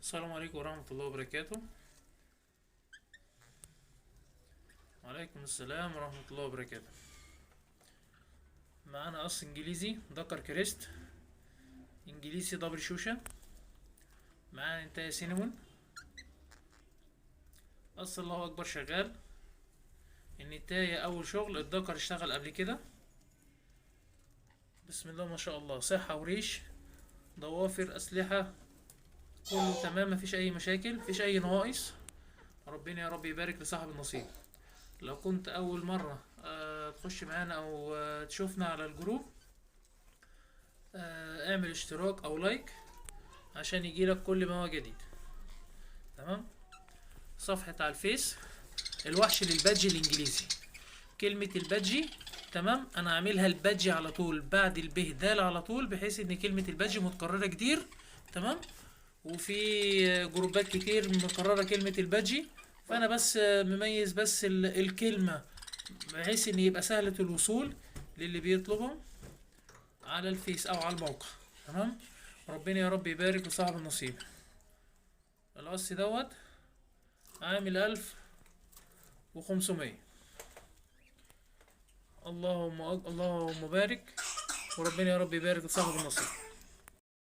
السلام عليكم ورحمة الله وبركاته. وعليكم السلام ورحمة الله وبركاته. معانا قص انجليزي ذكر crest انجليزي double شوشة، معانا انتاية cinnamon. قص الله اكبر شغال. النتاية اول شغل، الذكر اشتغل قبل كده. بسم الله ما شاء الله، صحة وريش، ضوافر، اسلحة، كله تمام، مفيش اي مشاكل، مفيش اي نواقص. ربنا يا رب يبارك لصاحب النصيب. لو كنت اول مرة تخش معانا او تشوفنا على الجروب، اعمل اشتراك او like عشان يجيلك كل ما هو جديد. تمام. صفحة على الفيس الوحش لل budgie الانجليزي، كلمة ال budgie تمام، انا عاملها ال budgie على طول بعد البهدال على طول، بحيث ان كلمة ال budgie متكررة كتير. تمام. وفي جروبات كتير مكررة كلمة ال budgie، فانا بس مميز بس الكلمة بحيث ان يبقى سهلة الوصول للي بيطلبهم على الفيس او على الموقع. تمام. ربنا يا رب يبارك لصاحب النصيب. القص دوت عامل 1500. اللهم بارك، وربنا يا رب يبارك لصاحب النصيب.